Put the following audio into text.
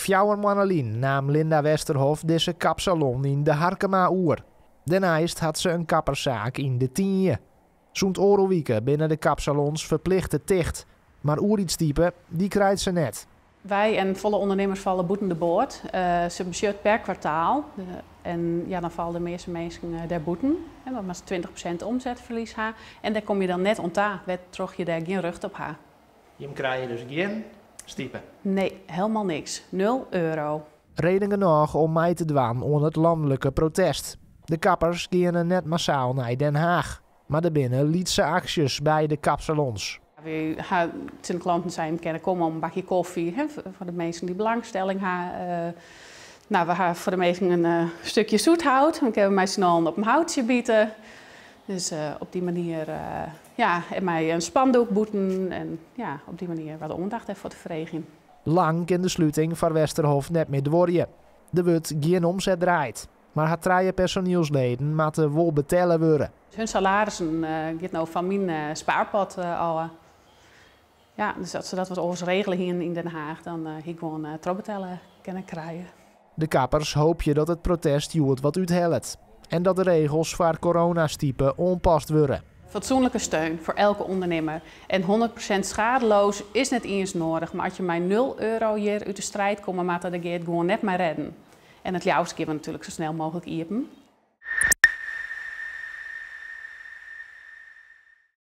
4 moanne lyn naam Linda Westerhof dizze kapsalon yn De Harkema oer. Dêrneist hat se in kapperssaak yn De Tynje. Sûnt oardel wike binne de kapsalons ferplichte ticht. Mar oerheidsstipe, dy krijt se net. Wy en folle ûndernimmers falle bûten de boat. Se besjocht per kwartaal. En ja, dan falle de measte minsken dêr bûten. Hè, want mar 20% omsetferlies ha. En dêr komme je dan net oan ta, wêrtroch't je dêr gjin rjocht op ha. Je krije dus gjin stipe? Nee, hielendal niks. €0. Reden genôch om mei te dwaan oan it lanlike protest. De kappers geane net massaal nei Den Haag. Mar der binne lytse aksjes by de kapsalons. Wy ha tsjin de klanten sein, kinne komme om in bakje kofje, hè, foar de minsken dy't belangstelling ha. No, we ha foar de minsken in stikje zoethout. Dan kinne we mei syn allen op in houtsje bite. Dus op dy manier, ja, en mei in spandoek bûten en ja, op dy manier wat oandacht derfoar te freegjen. Lang kin de sluting foar Westerhof net mear duorje. Der wurdt gjin omset draaid. Mar har trije personielsleden moatte wol betelle wurde. Hun salarissen giet no fan myn spaarpot ôf. Ja, dus as se dat wat oars regele hiene yn Den Haag, dan hie ik gewoan trochbetelle kinne krije. De kappers hoopje dat it protest hjoed wat úthellet. En dat de regels foar coronastipe oanpast wurde. Fatsoenlike steun foar elke ûndernimmer. En 100% schadeloos is net iens nedich, mar as je mei €0 hjir út de striid komme moatte, dan giet it gewoan net mear rêden. En it leafst geane we natuerlik sa snel mooglik iepen.